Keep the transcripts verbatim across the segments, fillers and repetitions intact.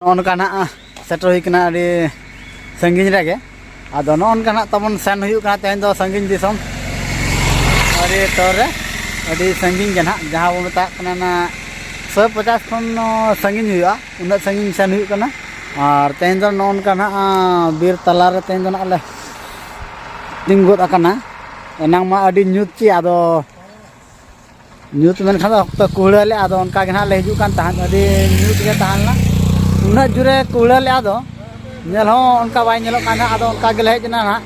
ᱱᱚᱜᱼᱚ ᱱᱚᱝᱠᱟ ᱱᱟᱦᱟᱜ ᱥᱮᱴᱮᱨ ᱦᱩᱭ ᱠᱟᱱᱟ ᱟᱹᱰᱤ ᱥᱟᱺᱜᱤᱧ ᱨᱮᱜᱮ᱾ ᱟᱫᱚ ᱱᱚᱜᱼᱚ ᱱᱚᱝᱠᱟ ᱱᱟᱦᱟᱜ ᱛᱟᱵᱚᱱ ᱥᱮᱱ ᱦᱩᱭᱩᱜ ᱠᱟᱱᱟ ᱛᱮᱦᱮᱧ ᱫᱚ ᱥᱟᱺᱜᱤᱧ ᱫᱤᱥᱚᱢ, ᱟᱹᱰᱤ ᱛᱚᱨ ᱨᱮ, ᱟᱹᱰᱤ ᱥᱟᱺᱜᱤᱧ ᱜᱮ ᱱᱟᱦᱟᱜ, ᱡᱟᱦᱟᱸ ᱵᱚᱱ ᱢᱮᱛᱟᱜ ᱠᱟᱱᱟ ᱱᱟᱜ ᱥᱚᱭ ᱯᱚᱪᱟᱥ ᱠᱷᱚᱱ ᱥᱟᱺᱜᱤᱧ ᱦᱩᱭᱩᱜᱼᱟ, ᱩᱱᱟᱹᱜ ᱥᱟᱺᱜᱤᱧ ᱥᱮᱱ ᱦᱩᱭᱩᱜ ᱠᱟᱱᱟ᱾ ᱟᱨ ᱛᱮᱦᱮᱧ ᱫᱚ ᱱᱚᱜᱼᱚ ᱱᱚᱝᱠᱟ ᱱᱟᱦᱟᱜ ᱵᱤᱨ ᱛᱟᱞᱟ ᱨᱮ ᱛᱮᱦᱮᱧ ᱫᱚ ᱱᱟᱦᱟᱜ ᱞᱮ ᱛᱤᱸᱜᱩ ᱜᱚᱫ ᱟᱠᱟᱱᱟ᱾ ᱮᱱᱟᱝ ᱢᱟ ᱟᱹᱰᱤ ᱧᱩᱛ ᱪᱮ, ᱟᱫᱚ ᱧᱩᱛ ᱢᱮᱱᱠᱷᱟᱱ ᱫᱚ ᱚᱠᱛᱚ ᱠᱩᱦᱲᱟᱹ ᱞᱮ, ᱟᱫᱚ ᱚᱱᱠᱟ ᱜᱮ ᱱᱟᱦᱟᱜ ᱞᱮ ᱦᱤᱡᱩᱜ ᱠᱟᱱ ᱛᱟᱦᱮᱸᱫ, ᱟᱹᱰᱤ ᱧᱩᱛ ᱜᱮ ᱛᱟᱦᱮᱸ ᱞᱮᱱᱟ᱾ ᱩᱱᱟᱹᱜ ᱡᱳᱨᱮ ᱠᱩᱦᱲᱟᱹ ᱞᱮᱫᱼᱟ, ᱟᱫᱚ ᱧᱮᱞ ᱦᱚᱸ ᱚᱱᱠᱟ ᱵᱟᱭ ᱧᱮᱞᱚᱜ ᱠᱟᱱ ᱛᱟᱦᱮᱸᱫ᱾ ᱟᱫᱚ ᱚᱱᱠᱟ ᱜᱮᱞᱮ ᱦᱮᱡ ᱮᱱᱟ ᱱᱟᱦᱟᱜ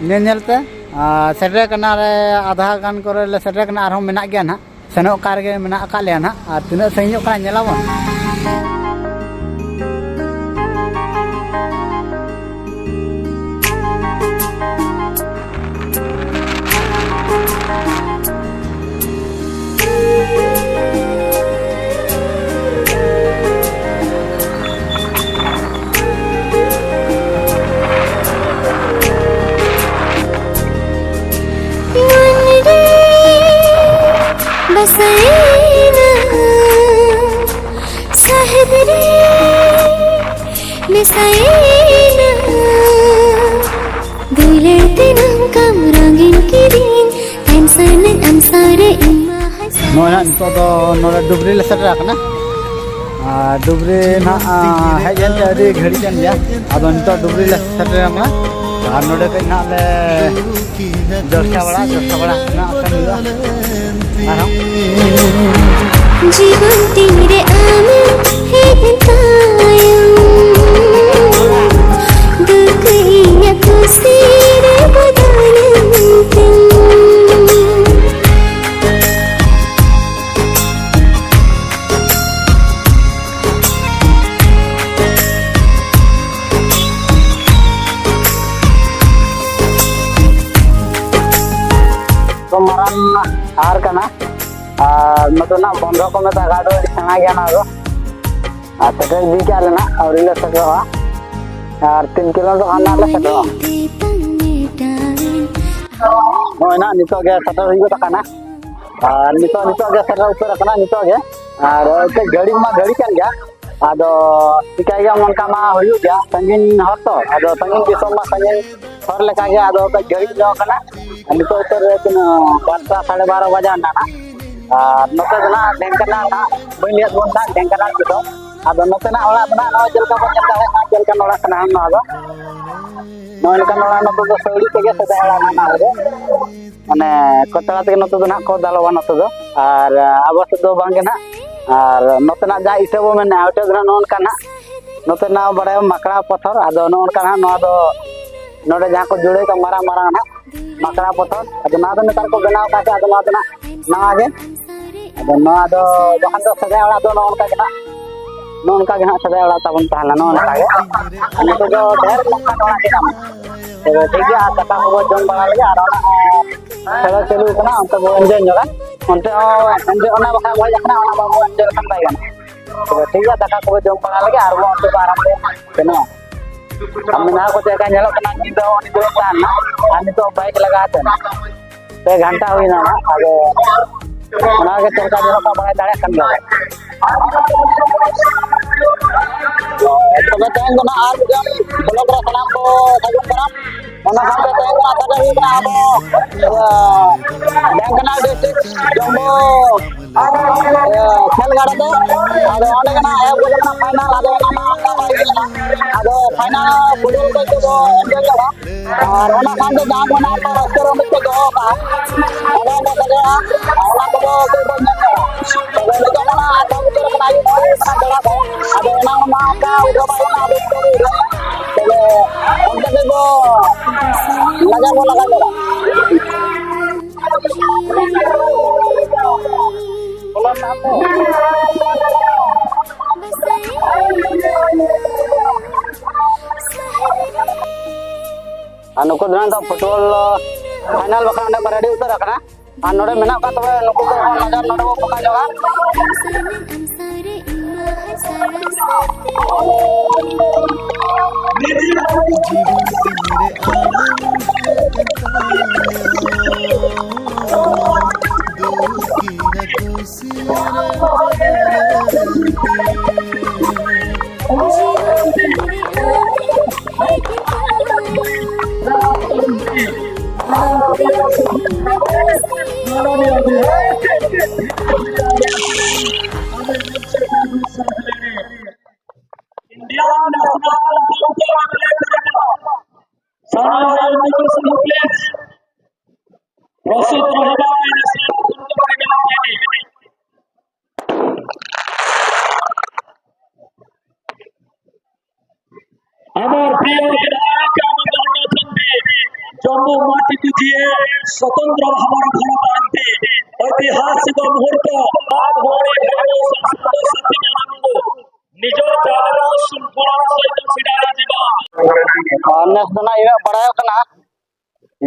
ᱧᱮᱞ ᱧᱮᱞ ᱛᱮ᱾ ᱟᱨ ᱥᱮᱴᱮᱨ ᱠᱟᱱᱟ ᱞᱮ, ᱟᱫᱷᱟ ᱜᱟᱱ ᱠᱚᱨᱮ ᱞᱮ ᱥᱮᱴᱮᱨ ᱠᱟᱱᱟ, ᱟᱨᱦᱚᱸ ᱢᱮᱱᱟᱜ ᱜᱮᱭᱟ ᱱᱟᱦᱟᱜ, ᱥᱮᱱᱚᱜ ᱠᱟᱨ ᱜᱮ ᱢᱮᱱᱟᱜ ᱟᱠᱟᱫ ᱞᱮᱭᱟ ᱱᱟᱦᱟᱜ᱾ ᱟᱨ ᱛᱤᱱᱟᱹᱜ ᱥᱟᱺᱜᱤᱧᱚᱜ ᱠᱟᱱᱟ ᱧᱮᱞᱟᱵᱚᱱ᱾ ᱵᱟᱥᱟᱭᱮᱱᱟ ᱥᱟᱦᱮᱫ ᱨᱮ ᱢᱮᱥᱟᱭᱮᱱᱟ᱾ ᱫᱩᱞᱟᱹᱲ ᱛᱮ ᱱᱚᱝᱠᱟᱢ ᱨᱚᱝᱜᱤᱱ ᱠᱤᱫᱤᱧ, ᱛᱟᱭᱚᱢ ᱥᱟᱱᱟᱧ ᱟᱢ ᱥᱟᱶᱨᱮ ᱤᱧ ᱢᱟ ᱦᱟᱥᱟ᱾ ᱱᱚᱜᱼᱚᱭ ᱦᱟᱸᱜ ᱱᱤᱛᱚᱜ ᱫᱚ ᱱᱚᱰᱮ ᱰᱩᱵᱽᱨᱤ ᱞᱮ ᱥᱮᱴᱮᱨ ᱟᱠᱟᱱᱟ᱾ ᱟᱨ ᱰᱩᱵᱽᱨᱤ ᱱᱟᱦᱟᱜ, ᱟ, ᱦᱮᱡ ᱮᱱᱛᱮ ᱟᱹᱰᱤ ᱜᱷᱟᱹᱲᱤᱡ ᱮᱱ ᱜᱮᱭᱟ᱾ ᱟᱫᱚ ᱱᱤᱛᱚᱜ ᱰᱩᱵᱽᱨᱤ ᱞᱮ ᱥᱮᱴᱮᱨ ᱟᱠᱟᱱᱟ᱾ ᱟᱨ ᱱᱚᱰᱮ ᱠᱟᱹᱡ ᱱᱟᱦᱟᱜ ᱞᱮ ᱡᱚᱞᱥᱟ ᱵᱟᱲᱟ, ᱡᱚᱞᱥᱟ ᱵᱟᱲᱟ ᱱᱟᱦᱟᱜ ᱠᱟᱹᱢᱤ ᱦᱩᱭᱩᱜᱼᱟ᱾ ᱟᱨᱦᱚᱸ ᱡᱤᱵᱚᱱ ᱛᱤᱱᱨᱮ ᱟᱢᱮᱢ ᱦᱮᱡ ᱮᱱ ᱛᱟᱭᱚᱢ, ᱫᱩᱠ ᱤᱧᱟᱹᱜ ᱠᱩᱥᱤ ᱨᱮ ᱵᱚᱫᱚᱞᱮᱱ ᱛᱤᱧ᱾ ᱫᱚ ᱢᱟᱨᱟᱝ ᱟᱦᱟᱨ ᱠᱟᱱᱟ᱾ ᱟᱨ ᱱᱚᱛᱮᱱᱟᱜ ᱵᱚᱱᱫᱷᱚ ᱠᱚ ᱢᱮᱛᱟᱜᱼᱟ, ᱜᱷᱟᱴ ᱟᱹᱰᱤ ᱥᱮᱬᱟ ᱜᱮᱭᱟ ᱱᱚᱣᱟ ᱫᱚ᱾ ᱟᱨ ᱥᱮᱴᱮᱨ ᱤᱫᱤ ᱠᱟᱜ ᱞᱮᱱᱟ, ᱟᱹᱣᱨᱤ ᱞᱮ ᱥᱮᱴᱮᱨᱚᱜᱼᱟ᱾ ᱟᱨ ᱛᱤᱱ ᱠᱤᱞᱳᱢᱤᱴᱟᱨ ᱜᱟᱱ ᱱᱟᱜ ᱞᱮ ᱥᱮᱴᱮᱨᱚᱜᱼᱟ᱾ ᱱᱚᱜᱼᱚᱭ ᱱᱟᱜ ᱱᱤᱛᱚᱜ ᱜᱮ ᱥᱮᱴᱮᱨ ᱦᱩᱭ ᱜᱚᱫ ᱟᱠᱟᱱᱟ᱾ ᱟᱨ ᱱᱤᱛᱚᱜ, ᱱᱤᱛᱚᱜ ᱜᱮ ᱥᱮᱴᱮᱨ ᱩᱛᱟᱹᱨ ᱟᱠᱟᱱᱟ, ᱱᱤᱛᱚᱜ ᱜᱮ᱾ ᱟᱨ ᱜᱷᱟᱹᱲᱤ ᱢᱟ ᱜᱷᱟᱹᱲᱤ ᱠᱟᱱ ᱜᱮᱭᱟ᱾ ᱟᱫᱚ ᱪᱤᱠᱟᱹᱭ ᱜᱮᱭᱟᱢ, ᱚᱱᱠᱟ ᱢᱟ ᱦᱩᱭᱩᱜ ᱜᱮᱭᱟ, ᱥᱟᱺᱜᱤᱧ ᱦᱚᱨ ᱛᱚ, ᱟᱫᱚ ᱥᱟᱺᱜᱤᱧ ᱫᱤᱥᱚᱢ ᱢᱟ ᱥᱟᱺᱜᱤᱧ ᱦᱚᱨ ᱞᱮᱠᱟᱜᱮ, ᱟᱫᱚ ᱠᱟᱹᱡ ᱜᱷᱟᱹᱲᱤᱡ ᱧᱚᱜ ᱠᱟᱱᱟ᱾ ᱱᱤᱛᱚᱜ ᱩᱛᱟᱹᱨ ᱨᱮ ᱛᱤᱱᱟᱹᱜ ᱵᱟᱨᱚᱴᱟ, ᱥᱟᱲᱮ ᱵᱟᱨᱚ ᱵᱟᱡᱟᱣ ᱮᱱᱟ ᱱᱟᱜ᱾ ᱟᱨ ᱱᱚᱛᱮ ᱫᱚ ᱱᱟᱜ ᱰᱷᱮᱝᱠᱟᱱᱟᱞ ᱱᱟᱜ, ᱵᱟᱹᱧ ᱞᱟᱹᱭᱟᱫ ᱵᱚᱱ ᱛᱟᱦᱮᱸᱫ ᱰᱷᱮᱝᱠᱟᱱᱟᱞ ᱫᱤᱥᱚᱢ᱾ ᱟᱫᱚ ᱱᱚᱛᱮᱱᱟᱜ ᱚᱲᱟᱜ ᱫᱚ ᱱᱟᱜ ᱱᱚᱜᱼᱚᱭ ᱪᱮᱫ ᱞᱮᱠᱟ ᱵᱚᱱ ᱧᱮᱞ ᱫᱟᱲᱮᱭᱟᱜ ᱠᱟᱱᱟ, ᱪᱮᱫ ᱞᱮᱠᱟᱱ ᱚᱲᱟᱜ ᱠᱟᱱᱟ ᱱᱚᱣᱟ ᱫᱚ᱾ ᱱᱚᱜᱼᱚᱭ ᱱᱚᱝᱠᱟᱱ ᱚᱲᱟᱜ ᱱᱚᱛᱮ ᱫᱚ ᱥᱟᱹᱣᱲᱤ ᱛᱮᱜᱮ ᱥᱮᱫᱟᱭ ᱚᱲᱟᱜ ᱢᱮᱱᱟᱜᱼᱟ ᱱᱚᱣᱟ ᱨᱮ᱾ ᱢᱟᱱᱮ ᱠᱚᱪᱲᱟ ᱛᱮᱜᱮ ᱱᱚᱛᱮ ᱫᱚ ᱱᱟᱜ ᱠᱚ ᱫᱟᱞᱚᱵᱟ ᱱᱚᱛᱮ ᱫᱚ᱾ ᱟᱨ ᱟᱵᱚ ᱥᱮᱫ ᱫᱚ ᱵᱟᱝᱜᱮ ᱱᱟᱜ᱾ ᱟᱨ ᱱᱚᱛᱮᱱᱟᱜ ᱡᱟᱦᱟᱸ ᱤᱴᱟᱹ ᱵᱚ ᱢᱮᱱᱟ, ᱤᱴᱟᱹ ᱫᱚ ᱱᱟᱜ ᱱᱚᱜᱼᱚ ᱱᱚᱝᱠᱟ ᱱᱟᱜ᱾ ᱱᱚᱛᱮᱱᱟᱜ ᱵᱟᱲᱟᱭᱟᱢ ᱢᱟᱠᱲᱟ ᱯᱟᱛᱷᱚᱨ, ᱟᱫᱚ ᱱᱚᱜᱼᱚ ᱱᱚᱝᱠᱟ ᱱᱟᱜ ᱱᱚᱣᱟ ᱫᱚ ᱱᱚᱰᱮ ᱡᱟᱦᱟᱸ ᱠᱚ ᱡᱩᱲᱟᱹᱣ ᱠᱟᱜ ᱢᱟᱨᱟᱝ ᱢᱟᱨᱟᱝ ᱱᱟᱜ ᱢᱟᱠᱲᱟ ᱯᱟᱛᱷᱚᱨ, ᱟᱫᱚ ᱱᱚᱣᱟ ᱫᱚ ᱱᱮᱛᱟᱨ ᱠᱚ ᱵᱮᱱᱟᱣ ᱠᱟᱜ ᱛᱮ, ᱟᱫᱚ ᱱᱚᱣᱟ ᱫᱚ ᱱᱟᱜ ᱱᱟᱣᱟ ᱜᱮ᱾ ᱟᱫᱚ ᱱᱚᱣᱟ ᱫᱚ ᱵᱟᱠᱷᱟᱱ ᱫᱚ ᱥᱮᱫᱟᱭ ᱚᱲᱟᱜ ᱫᱚ ᱱᱚᱜᱼᱚ ᱱᱚᱝᱠᱟ ᱜᱮ ᱱᱟᱜ, ᱱᱚᱜᱼᱚ ᱱᱚᱝᱠᱟ ᱜᱮ ᱱᱟᱜ ᱥᱮᱫᱟᱭ ᱚᱲᱟᱜ ᱛᱟᱵᱚᱱ ᱛᱟᱦᱮᱸ ᱞᱮᱱᱟ, ᱱᱚᱜᱼᱚ ᱱᱚᱝᱠᱟ ᱜᱮ᱾ ᱟᱨ ᱱᱤᱛᱚᱜ ᱫᱚ ᱰᱷᱮᱨ ᱱᱚᱝᱠᱟᱱ ᱚᱲᱟᱜ ᱜᱮ ᱧᱟᱢᱚᱜᱼᱟ᱾ ᱛᱚᱵᱮ ᱴᱷᱤᱠ ᱜᱮᱭᱟ, ᱟᱨ ᱫᱟᱠᱟ ᱠᱚᱵᱚ ᱡᱚᱢ ᱵᱟᱲᱟ ᱞᱮᱜᱮ, ᱟᱨ ᱚᱱᱟ ᱦᱚᱸ ᱠᱷᱮᱞᱟ ᱪᱟᱹᱞᱩ ᱠᱟᱱᱟ, ᱚᱱᱛᱮ ᱵᱚ enjoy ᱧᱚᱜᱟ᱾ ᱚᱱᱛᱮ ᱦᱚᱸ enjoy, ᱚᱱᱟ ᱵᱟᱠᱷᱨᱟ ᱵᱚ ᱦᱮᱡ ᱟᱠᱟᱱᱟ, ᱚᱱᱟ ᱵᱟᱵᱚ enjoy ᱞᱮᱠᱷᱟᱱ ᱵᱟᱭ ᱜᱟᱱᱚᱜᱼᱟ᱾ ᱛᱚᱵᱮ ᱴᱷᱤᱠ ᱜᱮᱭᱟ, ᱫᱟᱠᱟ ᱠᱚᱵᱚ ᱡᱚᱢ ᱵᱟᱲᱟ ᱞᱮᱜᱮ, ᱟᱨ ᱵᱚ ᱚᱱᱛᱮ ᱵᱚ ᱟᱨᱟᱢ ᱥᱮ ᱥᱮᱱᱚᱜᱼᱟ᱾ ᱟᱨ ᱢᱮᱱᱟᱜ ᱠᱚ ᱪᱮᱫ ᱞᱮᱠᱟ ᱧᱮᱞᱚᱜ ᱠᱟᱱᱟ, ᱧᱤᱫᱟᱹ ᱦᱚᱸ ᱩᱱᱤ ᱫᱩᱲᱩᱵ ᱛᱟᱦᱮᱱᱟ, ᱟᱨ ᱱᱤᱛᱚᱜ bike ᱞᱟᱜᱟ ᱠᱟᱛᱮ ᱯᱮ ᱜᱷᱟᱱᱴᱟ ᱦᱩᱭᱱᱟ ᱱᱟᱦᱟᱜ᱾ ᱟᱫᱚ ᱚᱱᱟᱜᱮ ᱪᱮᱫ ᱞᱮᱠᱟ ᱧᱮᱞᱚᱜ ᱠᱟᱱᱟ ᱵᱟᱲᱟᱭ ᱫᱟᱲᱮᱭᱟᱜ ᱠᱟᱱ ᱜᱮᱭᱟ᱾ ᱛᱚᱵᱮ ᱛᱮᱦᱮᱧ ᱫᱚ ᱱᱟᱦᱟᱜ ᱟᱨ ᱢᱤᱫᱴᱟᱝ vlog ᱨᱮ ᱥᱟᱱᱟᱢ ᱠᱚ ᱥᱟᱹᱜᱩᱱ ᱫᱟᱨᱟᱢ᱾ ᱚᱱᱟ ᱥᱟᱶᱛᱮ ᱛᱮᱦᱮᱧ ᱫᱚ ᱱᱟᱦᱟᱜ ᱥᱮᱴᱮᱨ ᱦᱩᱭ ᱠᱟᱱᱟ ᱟᱵᱚ, ᱤᱭᱟᱹ, ᱰᱷᱮᱝᱠᱟᱱᱟᱞ district ᱡᱚᱢᱵᱚ, ᱤᱭᱟᱹ, ᱠᱷᱮᱞ ᱜᱟᱲᱟ ᱛᱮ᱾ ᱟᱫᱚ ᱚᱸᱰᱮ ᱜᱮ ᱱᱟᱦᱟᱜ ᱮᱦᱚᱵ ᱦᱩᱭ ᱠᱟᱱᱟ final, ᱟᱫᱚ ᱚᱱᱟ ᱢᱟ ᱚᱱᱠᱟ ᱵᱟᱭ ᱦᱩᱭ ᱠᱟᱱᱟ᱾ ᱟᱫᱚ final football ᱠᱚ ᱱᱤᱛᱚᱜ ᱫᱚ enjoy ᱧᱚᱜᱟ᱾ ᱟᱨ ᱚᱱᱟ ᱥᱟᱶᱛᱮ ᱡᱟᱦᱟᱸ ᱠᱚ ᱱᱟᱦᱟᱜ ᱠᱚ ᱨᱟᱹᱥᱠᱟᱹ ᱨᱚᱢᱚᱡᱽ ᱠᱚ ᱫᱚᱦᱚ ᱠᱟᱜᱼᱟ, ᱚᱱᱟ ᱠᱚ ᱥᱟᱡᱟᱣᱟ, ᱚᱱᱟ ᱠᱚᱫᱚ ᱠᱟᱹᱡ ᱵᱚᱱ ᱧᱮᱞ ᱧᱚᱜᱟ᱾ ᱛᱚᱵᱮ ᱱᱤᱛᱚᱜ ᱢᱟ ᱱᱟᱦᱟᱜ ᱟᱴᱴᱟ ᱵᱷᱤᱛᱤᱨ ᱨᱮ ᱟᱹᱭᱩᱵ ᱦᱩᱭ ᱠᱟᱱᱟ ᱵᱮᱲᱟ ᱠᱚ, ᱟᱫᱚ ᱚᱱᱟ ᱢᱟ ᱚᱱᱠᱟ ᱩᱰᱷᱟᱹᱣ ᱵᱟᱭ ᱦᱩᱭᱩᱜᱼᱟ, ᱟᱫᱚ ᱱᱤᱛᱚᱜ ᱜᱮ ᱩᱰᱷᱟᱹᱣ᱾ ᱛᱚᱵᱮ ᱚᱱᱛᱮ ᱠᱟᱹᱡ ᱵᱚ ᱞᱟᱜᱟ ᱵᱚ ᱞᱟᱜᱟ ᱧᱚᱜᱟ᱾ ᱟᱨ ᱱᱩᱠᱩ ᱫᱚ ᱱᱟᱦᱟᱜ football final ᱵᱟᱠᱷᱨᱟ ᱚᱸᱰᱮ ᱠᱚ ready ᱩᱛᱟᱹᱨ ᱟᱠᱟᱱᱟ᱾ ᱟᱨ ᱱᱚᱰᱮ ᱢᱮᱱᱟᱜ ᱠᱚᱣᱟ, ᱛᱚᱵᱮ ᱱᱩᱠᱩ ᱠᱚ ᱱᱟᱜᱟᱢ ᱱᱚᱰᱮ ᱵᱚ ᱯᱟᱠᱟ ᱧᱚᱜᱟ᱾ Indian National Council of Literature, Sir, please proceed to the National Council of Literature. ଆମର ପ୍ରିୟ ବିଧାୟକ, ଆମ ଦଳର ଅଛନ୍ତି ଜମ୍ମୁ ମାଟିକୁ ଯିଏ ସ୍ୱତନ୍ତ୍ର ଭାବରେ ଭଲ ପାଆନ୍ତି। ଐତିହାସିକ ମୁହୂର୍ତ୍ତ, ମା ଭଉଣୀ ଭାଇ ଓ ସାଙ୍ଗସାଥିମାନଙ୍କୁ ନିଜ ଚାଲର ଶୃଙ୍ଖଳା ସହିତ ଛିଡ଼ା ହେଇଯିବା। ᱱᱮᱥ ᱫᱚ ᱱᱟᱜ ᱤᱱᱟᱹᱜ ᱵᱟᱲᱟᱭᱚᱜ ᱠᱟᱱᱟ᱾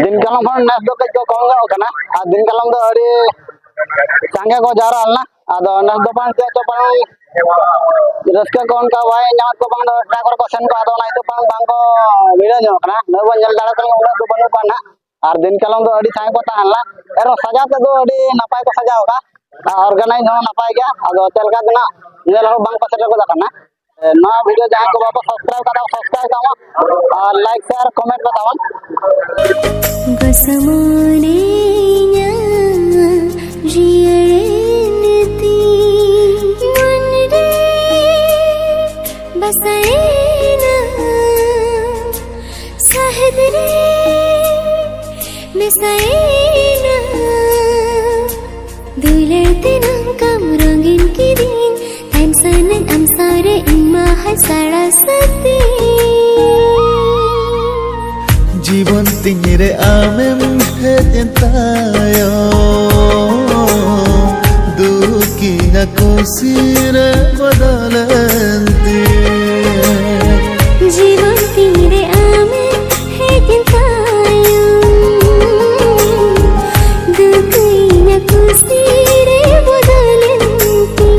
ᱫᱤᱱ ᱠᱟᱞᱚᱢ ᱠᱷᱚᱱ ᱱᱮᱥ ᱫᱚ ᱠᱟᱹᱡ ᱠᱚ ᱠᱚᱢ ᱧᱚᱜ ᱠᱟᱱᱟ, ᱟᱨ ᱫᱤᱱ ᱠᱟᱞᱚᱢ ᱫᱚ ᱟᱹᱰᱤ ᱥᱟᱸᱜᱮ ᱠᱚ ᱡᱟᱣᱨᱟ ᱞᱮᱱᱟ᱾ ᱟᱫᱚ ᱱᱮᱥ ᱫᱚ ᱵᱟᱝ ᱪᱮᱫ ᱪᱚ ᱵᱟᱝ ᱨᱟᱹᱥᱠᱟᱹ ᱠᱚ ᱚᱱᱠᱟ ᱵᱟᱭ ᱧᱟᱢᱮᱫ ᱠᱚ, ᱵᱟᱝ ᱫᱚ ᱮᱴᱟᱜ ᱠᱚᱨᱮ ᱠᱚ ᱥᱮᱱ ᱠᱚᱜᱼᱟ᱾ ᱟᱫᱚ ᱚᱱᱟ ᱤᱭᱟᱹᱛᱮ ᱵᱟᱝ, ᱵᱟᱝ ᱠᱚ ᱵᱷᱤᱲᱟᱹᱣ ᱧᱚᱜ ᱠᱟᱱᱟ᱾ ᱱᱚᱜᱼᱚᱭ ᱵᱚᱱ ᱧᱮᱞ ᱫᱟᱲᱮᱭᱟᱜ ᱠᱟᱱᱟ, ᱩᱱᱟᱹᱜ ᱫᱚ ᱵᱟᱹᱱᱩᱜ ᱠᱚᱣᱟ ᱱᱟᱦᱟᱜ᱾ ᱟᱨ ᱫᱤᱱ ᱠᱟᱞᱚᱢ ᱫᱚ ᱟᱹᱰᱤ ᱛᱟᱭᱚᱢ ᱠᱚ ᱛᱟᱦᱮᱸ ᱞᱮᱱᱟ᱾ ᱮᱱᱨᱮᱦᱚᱸ ᱥᱟᱡᱟᱣ ᱛᱮᱫᱚ ᱟᱹᱰᱤ ᱱᱟᱯᱟᱭ ᱠᱚ ᱥᱟᱡᱟᱣ ᱟᱠᱟᱫᱼᱟ, ᱟᱨ ᱚᱨᱜᱟᱱᱟᱭᱤᱡᱽ ᱦᱚᱸ ᱱᱟᱯᱟᱭ ᱜᱮᱭᱟ᱾ ᱟᱫᱚ ᱪᱮᱫ ᱞᱮᱠᱟ ᱫᱚ ᱱᱟᱜ ᱧᱮᱞ ᱦᱚᱸ ᱵᱟᱝ ᱠᱚ ᱥᱮᱴᱮᱨ ᱜᱚᱫ ᱟᱠᱟᱱᱟ᱾ ᱱᱚᱣᱟ ᱵᱷᱤᱰᱤᱭᱳ ᱡᱟᱦᱟᱸᱭ ᱠᱚ ᱵᱟᱠᱚ ᱥᱟᱵᱥᱠᱨᱟᱭᱤᱵ ᱠᱟᱫᱟ, ᱥᱟᱵᱥᱠᱨᱟᱭᱤᱵ ᱛᱟᱵᱚᱱ ᱟᱨ ᱞᱟᱭᱤᱠ, ᱥᱮᱭᱟᱨ, ᱠᱚᱢᱮᱱᱴ ᱠᱚ ᱛᱟᱵᱚᱱ᱾ ᱜᱚᱥᱟᱢᱚᱱᱮᱧᱟ ᱡᱤᱭᱟᱹᱲᱮᱱ ᱛᱤ ᱢᱚᱱᱨᱮ ᱵᱟᱥᱟᱭᱮᱱᱟ, ᱥᱟᱦᱮᱫ ᱨᱮ ᱢᱮᱥᱟᱭᱮᱱᱟ᱾ ᱫᱩᱞᱟᱹᱲ ᱛᱮ ᱱᱚᱝᱠᱟᱢ ᱨᱚᱝᱜᱤᱱ ᱠᱤᱫᱤᱧ, ᱛᱟᱦᱮᱱ ᱥᱟᱱᱟᱧ ᱟᱢ ᱥᱟᱶᱨᱮ ᱤᱧ ᱢᱟ ᱦᱟᱥᱟᱲᱟ ᱥᱟᱹᱛᱤᱧ᱾ ᱡᱤᱵᱚᱱ ᱛᱤᱧ ᱨᱮ ᱟᱢᱮᱢ ᱦᱮᱡ ᱮᱱ ᱛᱟᱭᱚᱢ, ᱫᱩᱠᱤᱧᱟ ᱠᱩᱥᱤ ᱨᱮ ᱵᱚᱫᱚᱞᱮᱱ ᱛᱤᱧ᱾ ᱡᱤᱵᱚᱱ ᱛᱤᱧ ᱨᱮ ᱟᱢᱮᱢ ᱦᱮᱡ ᱮᱱ ᱛᱟᱭᱚᱢ, ᱫᱩᱠ ᱤᱧᱟᱹᱜ ᱠᱩᱥᱤ ᱨᱮ ᱵᱚᱫᱚᱞᱮᱱ ᱛᱤᱧ᱾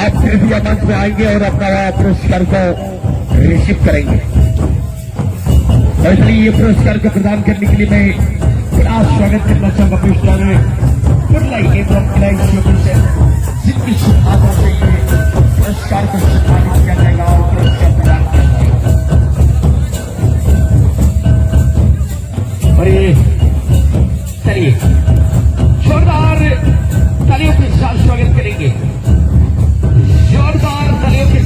आप कृपया मंच में आएंगे और अपना पुरस्कार को रिसीव करेंगे। और इसलिए ये पुरस्कार को प्रदान करने के लिए मैं बड़ा स्वागत करना चाहूंगा पुरस्कार में, जिनकी शुभ हाथों से ये पुरस्कार को सम्मानित किया जाएगा और पुरस्कार प्रदान किया जाएगा। और ये, चलिए, जोरदार तालियों के साथ स्वागत करेंगे। जोरदार तालियों के।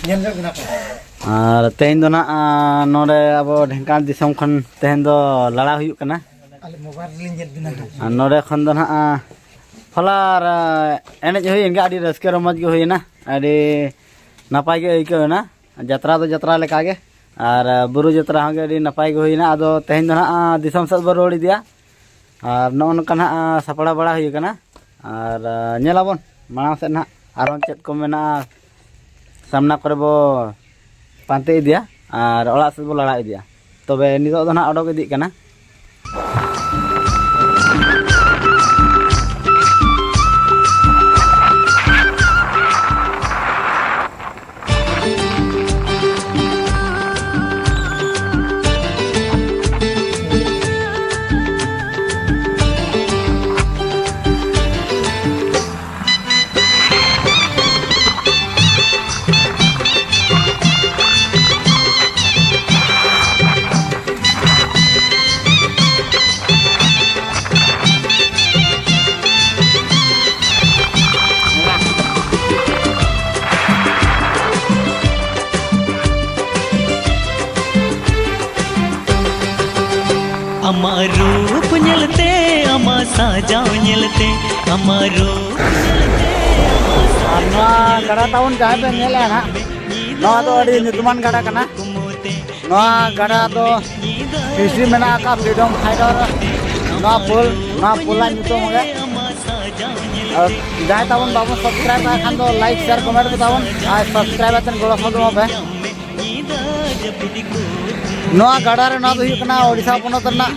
ᱧᱮᱞ ᱧᱚᱜ ᱵᱮᱱᱟ ᱯᱮ᱾ ᱟᱨ ᱛᱮᱦᱮᱧ ᱫᱚ ᱱᱟᱜ, ᱟ, ᱱᱚᱰᱮ ᱟᱵᱚ ᱰᱷᱮᱝᱠᱟᱱ ᱫᱤᱥᱚᱢ ᱠᱷᱚᱱ ᱛᱮᱦᱮᱧ ᱫᱚ ᱞᱟᱲᱟ ᱦᱩᱭᱩᱜ ᱠᱟᱱᱟ᱾ ᱟᱞᱮ ᱢᱳᱵᱟᱭᱤᱞ ᱨᱮᱞᱤᱧ ᱧᱮᱞ ᱵᱮᱱᱟ ᱦᱟᱸᱜ᱾ ᱟᱨ ᱱᱚᱰᱮ ᱠᱷᱚᱱ ᱫᱚ ᱱᱟᱜ, ᱟ, ᱦᱚᱞᱟ ᱟᱨ, ᱟ, ᱮᱱᱮᱡ ᱦᱩᱭᱮᱱ ᱜᱮ, ᱟᱹᱰᱤ ᱨᱟᱹᱥᱠᱟᱹ ᱨᱚᱢᱚᱡᱽ ᱜᱮ ᱦᱩᱭᱮᱱᱟ, ᱟᱹᱰᱤ ᱱᱟᱯᱟᱭ ᱜᱮ ᱟᱹᱭᱠᱟᱹᱣ ᱮᱱᱟ᱾ ᱡᱟᱛᱨᱟ ᱫᱚ ᱡᱟᱛᱨᱟ ᱞᱮᱠᱟ ᱜᱮ, ᱟᱨ, ᱟ, ᱵᱩᱨᱩ ᱡᱟᱛᱨᱟ ᱦᱚᱸ ᱜᱮ ᱟᱹᱰᱤ ᱱᱟᱯᱟᱭ ᱜᱮ ᱦᱩᱭᱮᱱᱟ᱾ ᱟᱫᱚ ᱛᱮᱦᱮᱧ ᱫᱚ ᱱᱟᱜ, ᱟ, ᱫᱤᱥᱚᱢ ᱥᱮᱫ ᱵᱚ ᱨᱩᱣᱟᱹᱲ ᱤᱫᱤᱭᱟ᱾ ᱟᱨ ᱱᱚᱜᱼᱚ ᱱᱚᱝᱠᱟ ᱱᱟᱜ, ᱟ, ᱥᱟᱯᱲᱟᱣ ᱵᱟᱲᱟ ᱦᱩᱭ ᱟᱠᱟᱱᱟ᱾ ᱟᱨ, ᱟ, ᱧᱮᱞᱟᱵᱚᱱ ᱢᱟᱲᱟᱝ ᱥᱮᱫ ᱱᱟᱜ ᱟᱨᱦᱚᱸ ᱪᱮᱫ ᱠᱚ ᱢᱮᱱᱟᱜᱼᱟ, ᱥᱟᱢᱱᱟ ᱠᱚᱨᱮ ᱵᱚ ᱯᱟᱱᱛᱮ ᱤᱫᱤᱭᱟ ᱟᱨ ᱚᱲᱟᱜ ᱥᱮᱫ ᱵᱚ ᱞᱟᱲᱟ ᱤᱫᱤᱭᱟ᱾ ᱛᱚᱵᱮ ᱱᱤᱛᱚᱜ ᱫᱚ ᱱᱟᱜ ᱚᱰᱚᱠ ᱤᱫᱤᱜ ᱠᱟᱱᱟ᱾ ᱟᱢᱟᱜ ᱨᱩᱯ ᱧᱮᱞᱛᱮ, ᱟᱢᱟᱜ ᱥᱟᱡᱟᱣ ᱧᱮᱞᱛᱮ, ᱟᱢᱟᱜ ᱨᱩᱯ ᱧᱮᱞᱛᱮ, ᱟᱢᱟᱜ ᱟᱨ ᱥᱟᱡᱟᱣ ᱱᱚᱣᱟ ᱧᱮᱞᱛᱮ ᱜᱟᱰᱟ ᱛᱟᱵᱚᱱ ᱡᱟᱦᱟᱸ ᱯᱮ ᱧᱮᱞᱮᱫᱼᱟ ᱱᱟᱦᱟᱜ, ᱱᱚᱣᱟ ᱫᱚ ᱟᱹᱰᱤ ᱧᱩᱛᱩᱢᱟᱱ ᱜᱟᱰᱟ ᱠᱟᱱᱟ᱾ ᱱᱚᱣᱟ ᱜᱟᱰᱟ ᱫᱚ ᱦᱤᱥᱴᱨᱤ ᱢᱮᱱᱟᱜ ᱟᱠᱟᱫ, ᱯᱷᱨᱤᱰᱚᱢ ᱯᱷᱟᱭᱴᱟᱨ, ᱱᱚᱣᱟ ᱯᱳᱞ, ᱱᱚᱣᱟ ᱯᱳᱞ ᱨᱮᱱᱟᱜ ᱧᱩᱛᱩᱢ ᱜᱮ᱾ ᱟᱨ ᱡᱟᱦᱟᱸᱭ ᱛᱟᱵᱚᱱ ᱵᱟᱵᱚᱱ ᱥᱟᱵᱥᱠᱨᱟᱭᱤᱵ ᱟᱠᱟᱫ ᱠᱷᱟᱱ ᱫᱚ ᱞᱟᱭᱤᱠ, ᱥᱮᱭᱟᱨ, ᱠᱚᱢᱮᱱᱴ ᱠᱚ ᱛᱟᱵᱚᱱ ᱟᱨ ᱥᱟᱵᱥᱠᱨᱟᱭᱤᱵ ᱠᱟᱛᱮ ᱜᱚᱲᱚ ᱥᱚᱯᱚᱦᱚᱫ ᱮᱢᱟ ᱯᱮ᱾ ᱱᱚᱣᱟ ᱜᱟᱰᱟ ᱨᱮ, ᱱᱚᱣᱟ ᱫᱚ ᱦᱩᱭᱩᱜ ᱠᱟᱱᱟ ᱳᱰᱤᱥᱟ ᱯᱚᱱᱚᱛ ᱨᱮᱱᱟᱜ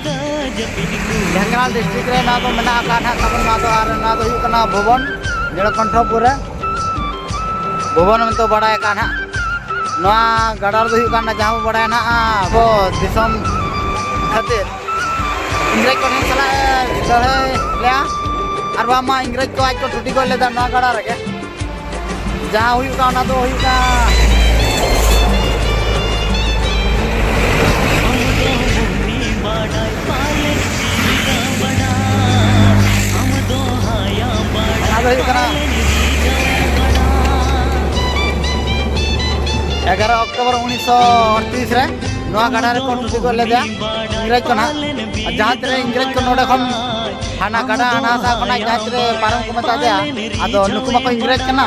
ᱰᱷᱮᱝᱠᱟᱱᱟᱞ ᱰᱤᱥᱴᱨᱤᱠᱴ ᱨᱮ ᱱᱚᱣᱟ ᱫᱚ ᱢᱮᱱᱟᱜ ᱟᱠᱟᱫ ᱱᱟᱦᱟᱜ ᱛᱟᱵᱚᱱ᱾ ᱱᱚᱣᱟ ᱫᱚ, ᱟᱨ ᱱᱚᱣᱟ ᱫᱚ ᱦᱩᱭᱩᱜ ᱠᱟᱱᱟ ᱵᱷᱩᱵᱚᱱ, ᱱᱤᱲᱚᱠᱚᱱᱴᱷᱚᱯᱩᱨ ᱨᱮ ᱵᱷᱩᱵᱚᱱ ᱢᱮᱱᱛᱮ ᱵᱟᱲᱟᱭ ᱟᱠᱟᱫ ᱱᱟᱦᱟᱜ᱾ ᱱᱚᱣᱟ ᱜᱟᱰᱟ ᱨᱮᱫᱚ ᱦᱩᱭᱩᱜ ᱠᱟᱱᱟ ᱡᱟᱦᱟᱸ ᱵᱚ ᱵᱟᱲᱟᱭᱟ ᱱᱟᱦᱟᱜ ᱟᱵᱚ ᱫᱤᱥᱚᱢ ᱠᱷᱟᱹᱛᱤᱨ ᱤᱝᱨᱮᱡᱽ ᱠᱚᱴᱷᱮᱱ ᱥᱟᱞᱟᱜ ᱮ ᱞᱟᱹᱲᱦᱟᱹᱭ ᱞᱮᱫᱼᱟ, ᱟᱨ ᱵᱟᱝᱢᱟ ᱤᱝᱨᱮᱡᱽ ᱠᱚ ᱟᱡ ᱠᱚ ᱴᱩᱴᱤ ᱜᱚᱡ ᱞᱮᱫᱟ ᱱᱚᱣᱟ ᱜᱟᱰᱟ ᱨᱮᱜᱮ᱾ ᱡᱟᱦᱟᱸ ᱦᱩᱭᱩᱜ ᱠᱟᱱᱟ, ᱚᱱᱟ ᱫᱚ ᱦᱩᱭᱩᱜ ᱠᱟᱱᱟ ᱚᱱᱟ ᱫᱚ ᱦᱩᱭᱩᱜ ᱠᱟᱱᱟ ᱮᱜᱟᱨᱚ ᱚᱠᱴᱳᱵᱚᱨ ᱩᱱᱤᱥᱥᱚ ᱟᱴᱛᱨᱤᱥ ᱨᱮ ᱱᱚᱣᱟ ᱜᱟᱰᱟ ᱨᱮᱠᱚ ᱰᱩᱵᱩᱡ ᱜᱚᱫ ᱞᱮᱫᱮᱭᱟ ᱤᱝᱨᱮᱡᱽ ᱠᱚ ᱱᱟᱦᱟᱜ᱾ ᱟᱨ ᱡᱟᱦᱟᱸ ᱛᱤᱱᱟᱹᱜ ᱤᱝᱨᱮᱡᱽ ᱠᱚ ᱱᱚᱰᱮ ᱠᱷᱚᱱ ᱦᱟᱱᱟ ᱜᱟᱰᱟ ᱦᱟᱱᱟ ᱥᱟ ᱠᱷᱚᱱᱟᱜ ᱡᱟᱦᱟᱸ ᱛᱤᱱᱟᱹᱜ ᱯᱟᱨᱚᱢ ᱠᱚ ᱢᱮᱛᱟ ᱫᱮᱭᱟ, ᱟᱫᱚ ᱱᱩᱠᱩ ᱢᱟᱠᱚ ᱤᱝᱨᱮᱡᱽ ᱠᱟᱱᱟ,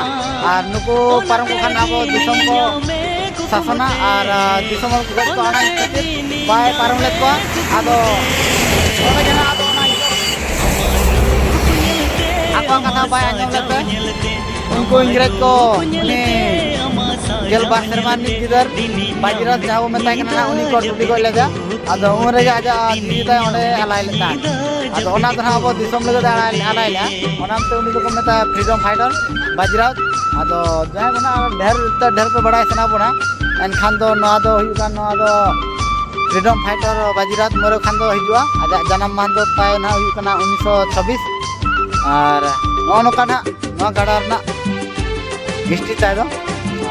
ᱟᱨ ᱱᱩᱠᱩ ᱯᱟᱨᱚᱢ ᱠᱚ ᱠᱷᱟᱱ ᱟᱵᱚ ᱫᱤᱥᱚᱢ ᱠᱚ ᱥᱟᱥᱚᱱᱟ, ᱟᱨ ᱫᱤᱥᱚᱢ ᱦᱚᱲ ᱠᱚ ᱜᱚᱡ ᱠᱚᱣᱟ, ᱚᱱᱟ ᱠᱷᱟᱹᱛᱤᱨ ᱵᱟᱭ ᱯᱟᱨᱚᱢ ᱞᱮᱫ ᱠᱚᱣᱟ᱾ ᱟᱫᱚ ᱚᱱᱟ ᱜᱮ ᱱᱟᱦᱟᱜ ᱟᱫᱚ ᱚᱱᱟ ᱟᱠᱚᱣᱟᱜ ᱠᱟᱛᱷᱟ ᱵᱟᱭ ᱟᱸᱡᱚᱢ ᱞᱮᱫ ᱛᱮ ᱩᱱᱠᱩ ᱤᱝᱨᱮᱡᱽ ᱠᱚ ᱩᱱᱤ ᱜᱮᱞᱵᱟᱨ ᱥᱮᱨᱢᱟ ᱨᱤᱱᱤᱡ ᱜᱤᱫᱟᱹᱨ ᱵᱟᱡᱤᱨᱟᱣ ᱡᱟᱦᱟᱸ ᱵᱚ ᱢᱮᱛᱟᱭ ᱠᱟᱱᱟ ᱱᱟᱦᱟᱜ, ᱩᱱᱤ ᱠᱚ ᱰᱩᱵᱤ ᱜᱚᱡ ᱞᱮᱫᱮᱭᱟ᱾ ᱟᱫᱚ ᱩᱱ ᱨᱮᱜᱮ ᱟᱡᱟᱜ ᱡᱤᱣᱤ ᱛᱟᱭ ᱚᱸᱰᱮ ᱟᱞᱟᱭ ᱞᱮᱫ ᱛᱟᱦᱮᱸᱫ᱾ ᱟᱫᱚ ᱚᱱᱟ ᱫᱚ ᱱᱟᱦᱟᱜ ᱟᱵᱚ ᱫᱤᱥᱚᱢ ᱞᱟᱹᱜᱤᱫ ᱮ ᱟᱞᱟᱭ ᱟᱞᱟᱭ ᱞᱮᱫᱼᱟ᱾ ᱚᱱᱟᱛᱮ ᱩᱱᱤ ᱫᱚᱠᱚ ᱢᱮᱛᱟᱭᱟ ᱯᱷᱨᱤᱰᱚᱢ ᱯᱷᱟᱭᱴᱟᱨ ᱵᱟᱡᱤᱨᱟᱣ᱾ ᱟᱫᱚ ᱡᱟᱦᱟᱸᱭ ᱵᱚᱱᱟ ᱰᱷᱮᱨ ᱛᱮ ᱰᱷᱮᱨ ᱯᱮ ᱵᱟᱲᱟᱭ ᱥᱟᱱᱟ ᱵᱚᱱᱟ, ᱮᱱᱠᱷᱟᱱ ᱫᱚ ᱱᱚᱣᱟ ᱫᱚ ᱦᱩᱭᱩᱜ ᱠᱟᱱᱟ, ᱱᱚᱣᱟ ᱫᱚ ᱯᱷᱨᱤᱰᱚᱢ ᱯᱷᱟᱭᱴᱟᱨ ᱵᱟᱡᱤᱨᱟᱣ ᱢᱟᱹᱨᱟᱹ ᱠᱷᱟᱱ ᱫᱚ ᱦᱤᱡᱩᱜᱼᱟ᱾ ᱟᱡᱟᱜ ᱡᱟᱱᱟᱢ ᱢᱟᱦᱟ ᱫᱚ ᱛᱟᱭ ᱱᱟᱦᱟᱜ ᱦᱩᱭᱩᱜ ᱠᱟᱱᱟ ᱩᱱᱤᱥᱥᱚ ᱪᱷᱟᱵᱵᱤᱥ᱾ ᱟᱨ ᱱᱚᱜᱼᱚ ᱱᱚᱝᱠᱟ ᱱᱟᱦᱟᱜ ᱱᱚᱣᱟ ᱜᱟᱰᱟ ᱨᱮᱱᱟᱜ ᱦᱤᱥᱴᱨᱤ ᱛᱟᱭ ᱫᱚ᱾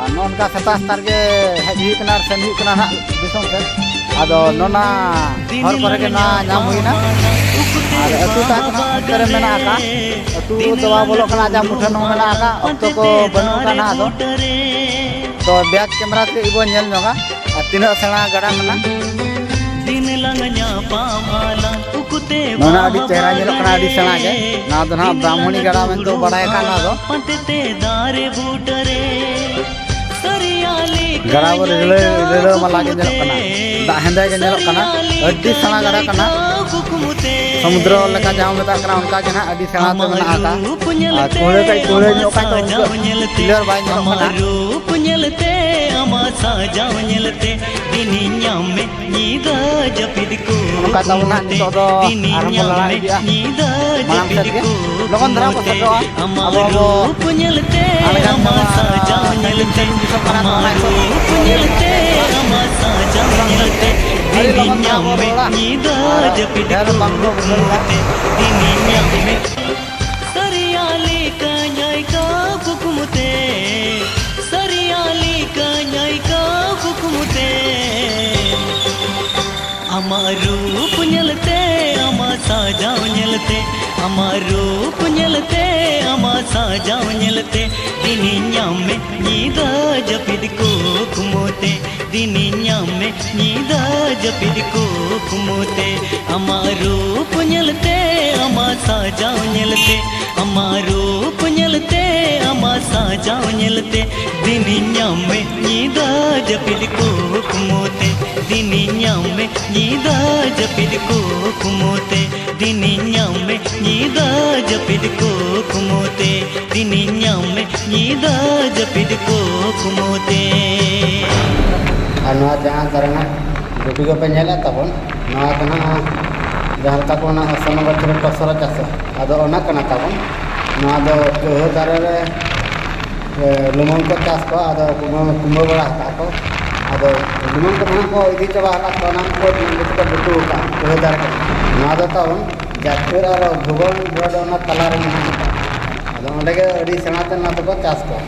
ᱟᱨ ᱱᱚᱜᱼᱚ ᱱᱚᱝᱠᱟ ᱥᱮᱛᱟᱜ ᱥᱮᱛᱟᱜ ᱨᱮᱜᱮ ᱦᱮᱡ ᱦᱩᱭ ᱠᱟᱱᱟ ᱟᱨ ᱥᱮᱱ ᱦᱩᱭᱩᱜ ᱠᱟᱱᱟ ᱱᱟᱦᱟᱜ ᱫᱤᱥᱚᱢ ᱥᱮᱫ᱾ ᱟᱫᱚ ᱱᱚᱣᱟ ᱦᱚᱨ ᱠᱚᱨᱮ ᱜᱮ ᱱᱚᱣᱟ ᱧᱟᱢ ᱦᱩᱭᱱᱟ᱾ ᱟᱨ ᱟᱹᱛᱩ ᱛᱟᱦᱮᱸ ᱠᱟᱱᱟ ᱚᱱᱛᱮ ᱨᱮ ᱢᱮᱱᱟᱜ ᱟᱠᱟᱫ᱾ ᱟᱹᱛᱩ ᱫᱚ ᱵᱟᱝ ᱵᱚᱞᱚᱜ ᱠᱟᱱᱟ, ᱟᱡᱟᱜ ᱢᱩᱴᱷᱟᱹᱱ ᱦᱚᱸ ᱢᱮᱱᱟᱜ ᱟᱠᱟᱫ᱾ ᱚᱠᱛᱚ ᱠᱚ ᱵᱟᱹᱱᱩᱜ ᱟᱠᱟᱫ ᱱᱟᱦᱟᱜ ᱟᱫᱚ᱾ ᱛᱚ ᱵᱮᱠ ᱠᱮᱢᱮᱨᱟ ᱛᱮ ᱤᱵᱚ ᱧᱮᱞ ᱧᱚᱜᱟ ᱟᱨ ᱛᱤᱱᱟᱹᱜ ᱥᱮᱬᱟ ᱜᱟᱰᱟ ᱠᱟᱱᱟ᱾ ᱫᱤᱱ ᱞᱟᱝ ᱧᱟᱯᱟᱢ ᱟᱞᱟᱝ ᱩᱠᱩᱛᱮ ᱱᱚᱣᱟ ᱟᱹᱰᱤ ᱪᱮᱦᱨᱟ ᱧᱮᱞᱚᱜ ᱠᱟᱱᱟ, ᱟᱹᱰᱤ ᱥᱮᱬᱟ ᱜᱮ᱾ ᱱᱚᱣᱟ ᱫᱚ ᱱᱟᱦᱟᱜ ᱵᱨᱟᱦᱢᱚᱱᱤ ᱜᱟᱰᱟ ᱢᱮᱱᱛᱮ ᱵᱟᱲᱟᱭ ᱟᱠᱟᱫ ᱱᱚᱣᱟ ᱫᱚ᱾ ᱯᱟᱱᱛᱮ ᱛᱮ ᱫᱟᱨᱮ ᱵᱩᱴᱟᱹ ᱨᱮ ᱥᱟᱹᱨᱤᱭᱟᱹᱞᱤ ᱜᱟᱰᱟ ᱵᱚ ᱨᱤᱞᱟᱹ-, ᱨᱤᱞᱟᱹᱢᱟᱞᱟ ᱜᱮ ᱧᱮᱞᱚᱜ ᱠᱟᱱᱟ᱾ ᱫᱟᱜ ᱦᱮᱸᱫᱮ ᱜᱮ ᱧᱮᱞᱚᱜ ᱠᱟᱱᱟ᱾ ᱟᱹᱰᱤ ᱥᱮᱬᱟ ᱜᱟᱰᱟ ᱠᱟᱱᱟ᱾ ᱥᱚᱢᱩᱫᱨᱚ ᱞᱮᱠᱟ ᱡᱟᱦᱟᱸ ᱢᱮᱛᱟᱜ ᱠᱟᱱᱟ, ᱚᱱᱠᱟ ᱜᱮ ᱱᱟᱦᱟᱜ ᱟᱹᱰᱤ ᱥᱮᱬᱟ ᱛᱮ ᱢᱮᱱᱟᱜ ᱟᱠᱟᱫ᱾ ᱟᱨ ᱠᱩᱦᱲᱟᱹ ᱠᱟᱡ ᱠᱩᱦᱲᱟᱹ ᱧᱚᱜ ᱠᱟᱡ ᱫᱚ ᱩᱱᱟᱹᱜ clear ᱵᱟᱭ ᱧᱮᱞᱚᱜ ᱠᱟᱱᱟ᱾ ᱨᱩᱯ ᱧᱮᱞᱛᱮ ᱟᱢᱟᱜ ᱥᱟᱡᱟᱣ ᱧᱮᱞᱛᱮ ᱫᱤᱱᱤᱧ ᱧᱟᱢ ᱢᱮ ᱧᱤᱫᱟᱹ ᱡᱟᱹᱯᱤᱫ ᱠᱚ ᱱᱚᱝᱠᱟ ᱛᱟᱵᱚᱱ ᱦᱟᱸᱜ ᱱᱤᱛᱚᱜ ᱫᱚ ᱟᱨᱦᱚᱸ ᱵᱚᱱ ᱞᱟᱲᱟ ᱤᱫᱤᱜᱼᱟ ᱢᱟᱲᱟᱝ ᱥᱮᱫ ᱜᱮ᱾ ᱞᱚᱜᱚᱱ ᱫᱷᱟᱨᱟ ᱵᱚ ᱥᱮᱴᱮᱨᱚᱜᱼᱟ᱾ ᱟᱵᱚ ᱵᱚ ᱟᱬᱜᱟᱱ ᱧᱟᱢᱟ, ᱥᱟᱺᱜᱤᱧ ᱫᱤᱥᱚᱢ ᱠᱟᱱᱟ ᱛᱚ, ᱚᱱᱟ ᱦᱤᱥᱟᱹᱵ ᱟᱹᱰᱤ ᱞᱚᱜᱚᱱ ᱫᱷᱟᱨᱟ ᱵᱚ ᱨᱚᱲᱟ᱾ ᱟᱨ ᱰᱷᱮᱨ ᱵᱟᱝ ᱵᱚ ᱵᱩᱡᱷᱟᱹᱣ ᱫᱟ᱾ ᱥᱟᱹᱨᱤᱭᱟᱹᱞᱤ ᱠᱟᱹᱧ ᱟᱭᱠᱟᱹᱣ ᱠᱩᱠᱢᱩ ᱛᱮ, ᱥᱟᱹᱨᱤᱭᱟᱹᱞᱤ ᱠᱟᱹᱧ ᱟᱭᱠᱟᱹᱣ ᱠᱩᱠᱢᱩ ᱛᱮ᱾ ᱟᱢᱟᱜ ᱨᱩᱯ ᱧᱮᱞᱛᱮ, ᱟᱢᱟᱜ ᱥᱟᱡᱟᱣ ᱧᱮᱞᱛᱮ, ᱟᱢᱟᱜ ᱨᱩᱯ ᱧᱮᱞ ᱛᱮ ᱟᱢᱟᱜ ᱥᱟᱡᱟᱣ ᱧᱮᱞᱛᱮ ᱫᱤᱱᱤᱧ ᱧᱟᱢ ᱢᱮ ᱧᱤᱫᱟᱹ ᱡᱟᱹᱯᱤᱫ ᱠᱩᱠᱢᱩ ᱛᱮ, ᱫᱤᱱᱤᱧ ᱧᱟᱢ ᱢᱮ ᱧᱤᱫᱟᱹ ᱡᱟᱹᱯᱤᱫ ᱠᱩᱠᱢᱩ ᱛᱮ᱾ ᱟᱢᱟᱜ ᱨᱩᱯ ᱧᱮᱞᱛᱮ ᱟᱢᱟᱜ ᱥᱟᱡᱟᱣ ᱧᱮᱞᱛᱮ, ᱟᱢᱟᱜ ᱨᱩᱯ ᱧᱮᱞᱛᱮ ᱟᱢᱟᱜ ᱥᱟᱡᱟᱣ ᱧᱮᱞᱛᱮ ᱫᱤᱱᱤᱧ ᱧᱟᱢ ᱢᱮ ᱧᱤᱫᱟᱹ ᱡᱟᱹᱯᱤᱫ ᱠᱩᱠᱢᱩ ᱛᱮ, ᱫᱤᱱᱤᱧ ᱧᱟᱢ ᱢᱮ ᱧᱤᱫᱟᱹ ᱡᱟᱹᱯᱤᱫ ᱠᱩᱠᱢᱩ ᱛᱮ, ᱫᱤᱱᱤᱧ ᱧᱟᱢ ᱢᱮ ᱧᱤᱫᱟᱹ ᱡᱟᱹᱯᱤᱫ ᱠᱩᱠᱢᱩ ᱛᱮ, ᱫᱤᱱᱤᱧ ᱧᱟᱢ ᱢᱮ ᱧᱤᱫᱟᱹ ᱡᱟᱹᱯᱤᱫ ᱠᱩᱠᱢᱩ ᱛᱮ᱾ ᱟᱨ ᱱᱚᱣᱟ ᱡᱟᱦᱟᱸ ᱫᱟᱨᱮ ᱱᱟᱜ ᱜᱩᱴᱤ ᱠᱚᱯᱮ ᱧᱮᱞᱮᱫ ᱛᱟᱵᱚᱱ, ᱱᱚᱣᱟ ᱫᱚ ᱱᱟᱜ ᱡᱟᱦᱟᱸ ᱞᱮᱠᱟ ᱠᱚ ᱚᱱᱟ ᱥᱚᱱᱚ ᱵᱚᱪᱷᱚᱨ ᱴᱚᱥᱚᱨᱚ ᱪᱟᱥᱟ, ᱟᱫᱚ ᱚᱱᱟ ᱠᱟᱱᱟ ᱛᱟᱵᱚᱱ᱾ ᱱᱚᱣᱟ ᱫᱚ ᱠᱟᱹᱦᱟᱹ ᱫᱟᱨᱮ ᱨᱮ, ᱮ, ᱞᱩᱢᱟᱹᱝ ᱠᱚ ᱪᱟᱥ ᱠᱚᱣᱟ, ᱟᱫᱚ ᱠᱩᱢᱟᱹ, ᱠᱩᱢᱟᱹ ᱵᱟᱲᱟ ᱟᱠᱟᱫ ᱠᱚ᱾ ᱟᱫᱚ ᱞᱩᱢᱟᱹᱝ ᱠᱚ ᱱᱟᱜ ᱠᱚ ᱤᱫᱤ ᱪᱟᱵᱟ ᱟᱠᱟᱫ ᱠᱚᱣᱟ, ᱚᱱᱟ ᱠᱚ ᱱᱚᱰᱮ ᱠᱚ ᱜᱩᱛᱩ ᱟᱠᱟᱫ ᱠᱟᱹᱦᱟᱹ ᱫᱟᱨᱮ ᱠᱟᱱᱟ᱾ ᱱᱚᱣᱟ ᱫᱚ ᱛᱟᱵᱚᱱ ᱡᱟᱹᱛᱯᱩᱨ ᱟᱨ ᱵᱷᱩᱵᱚᱱ ᱨᱳᱰ ᱚᱱᱟ ᱛᱟᱞᱟ ᱨᱮ ᱢᱮᱱᱟᱜ ᱟᱠᱟᱫᱟ᱾ ᱟᱫᱚ ᱚᱸᱰᱮ ᱜᱮ ᱟᱹᱰᱤ ᱥᱮᱬᱟ ᱛᱮ ᱱᱚᱣᱟ ᱫᱚᱠᱚ ᱪᱟᱥ ᱠᱚᱣᱟ᱾